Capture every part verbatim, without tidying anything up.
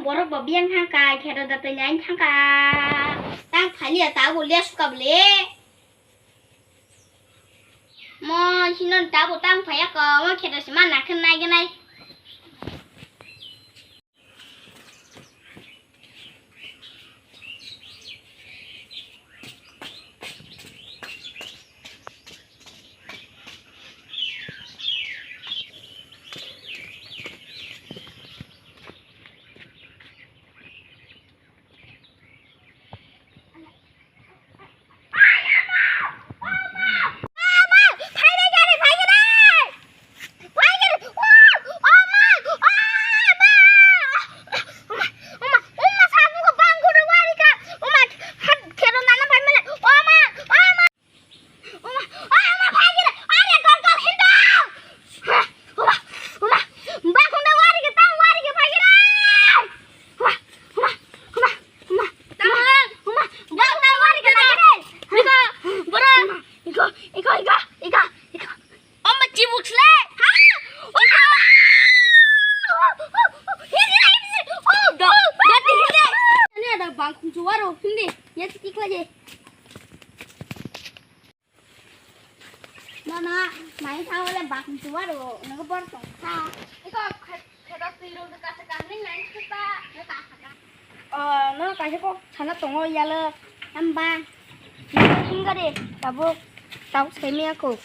Borok bo biyang thangka, kheto da twi nai thangka. Tang phaliya ta bo liya suka bole. Mo hinon ta bo tang phaya ko, mo kheto se ma nakhe nai ganai. Iko, iko, iko, iko, iko. Om ba chibuk sle. Ha? Ini ada bangkung juaro. Hindi, ya, tikla je. Mama, mai thang wale bak tu waro, naga bor tong kha. Iko khe-, khedok twi rok kasa kahni nai khita, na ta kha. Oh, no kaisa kok sana tongo yalo. Hamba. Hinga de, tabuk, tabuk semi ako.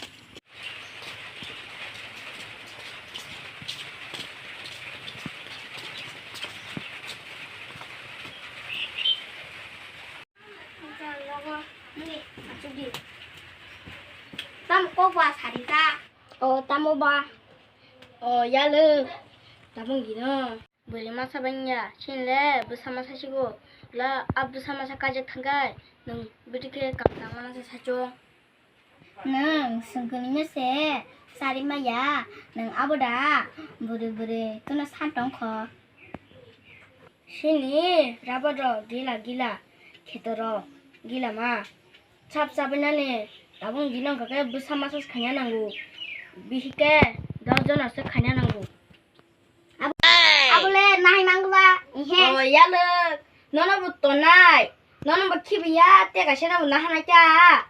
Tamo kok ba sari ta? O tamo ba? O yalo. Tamo gino. Bwrwi masa banya. Sinle bwsa masa sigo. La a bwsa masa kajak thangkai. Nung bwtwi khe kam tangma masa sacho. Nwng swngkuni mese sari maya, nwng abo da bwrwi bwrwi tono san tong kho. Sini rabar rok gila gila, kheto rok gila ma. Sap sabainani tabung gino hwnkha khe bwsa masa se khaina nango. Bihike dos jona se khaina nango. Abo, abo le nahai mangla, ihe. O yalwk, nono bo tonai, nono bo khibiya, te kaisa no bo nahanai ta.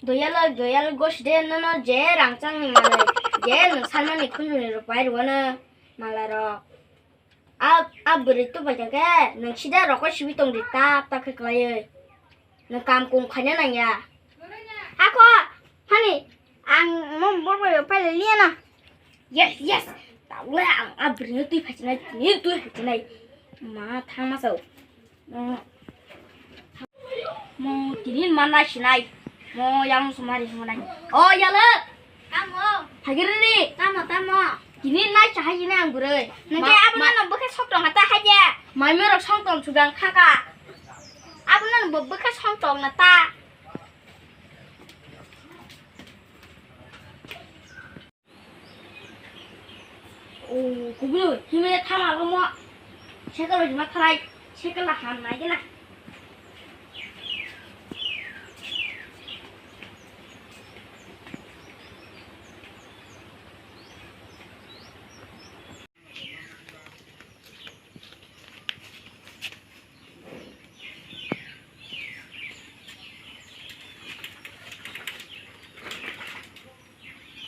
Doyalwk, doyalwk gosi de, nono je rangchak ni manwi, je nwng sanmani khunjuni rok pai rwano mala rok. A, a bwrwi tubai kha khe nwng sida rokoi sibi tong di, tap tap khe kwlaiwi. Nwng kam kum khaina nangya. Ako, hani, ang mo borok bai phai liya na. Yes, yes. Tawle ang a bwrwino twi phaisinai, tini twi phaisinai. Ma thangma sao. Mo tini ma naisinai. Mo yang sumari hwnai. O yalwk. Tamo. Phagirni. Tamo, tamo. Tini nai chahai jini ang bwrwi. Nang khe ma, abo ma, nang bwkha sok tong hata hai ya. Mai merok song tong chugang khaka. Abo nang bo bwkha song tong na ta. O kubui himai thang abo mo. Sekalo jima thalai. Sekala ham nai gena.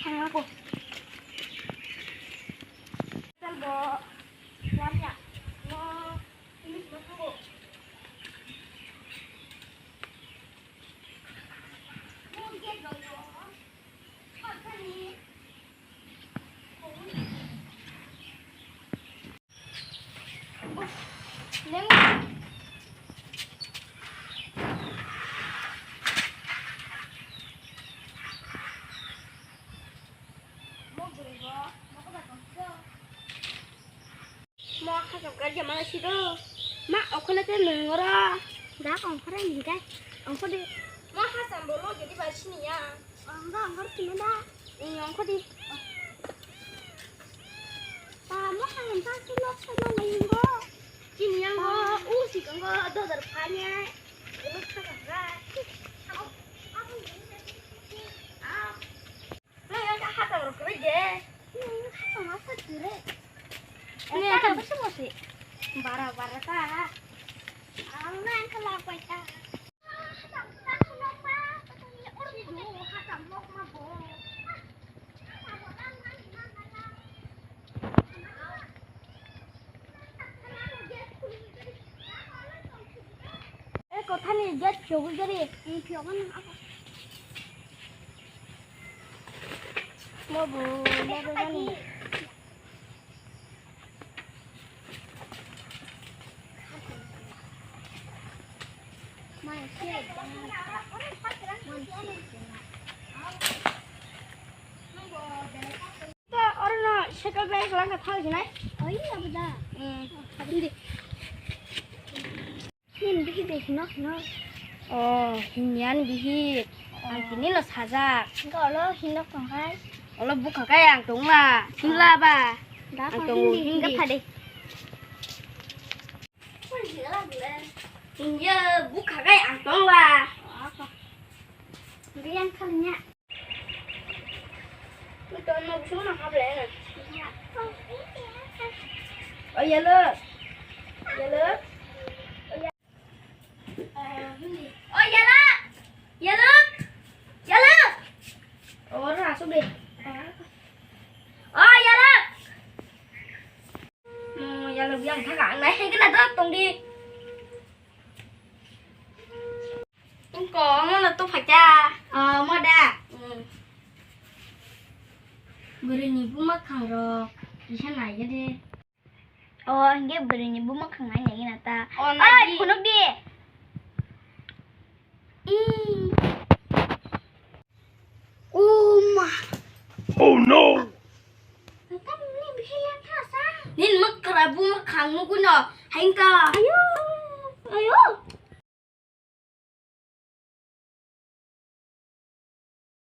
Thangma ko. Tal bo lamya. Mo ilis mo thango. Mo hacham kar jama na sido. Ma, okhone te nung ora. Da, ongkhore ni kai. Ongkhore. Mo hacham bolo jadi ba sini ya. Ongkhore, ongkhore sini da. Ni ongkhore. Ta mo hacham ta si lok sa na lai ngo. Sini yang ngo. U si kong ngo dodar phanya. Ini kagak. Au, au, ini. Au. Nang yang ka hacham rok kwrwi de. Nang yang hacham asa kwrwi. Ni ka bisi bosi. Bara bara ta. Ang na ang kala pai ta. Eh, kothani gate phiyogwi gari. Phiyogwi. Mo bo, mo bo gani. Oro no cycle bai lang ka thang jinai. Oi, abu da. Hmm. Hadin di. Hin bihi de hino hino. Oh, hinyan bihi. Ang tini no sajak. Ga olo hino kongkai. Olo bukha kai ang tongla. Hinla ba. Da ang tong hindi. Ga phade. Hinye bukha kai ang tongla. Biyan khalnya. Ito mo gusto mo nakabla na. Oh, yellow. Yellow. Oh, yala! Yala! Yala! Oh, ora, asuk deh. Oh, yala! Oh, yala, biang thaga, ang nai, kena to, tong di. Tungko, mo na to phacha. Oh, mo da. Hmm. Bwrwini buma khangrok, kisa nai gede. O, hingke bwrwini buma khangnai nai gina ta. O, oi, nai di. Phunuk di. Ih. O ma. Oh no. Nini bihik yang thasa. Nini mwkra buma khang nukui no. Haingka. Ayo. Ayo.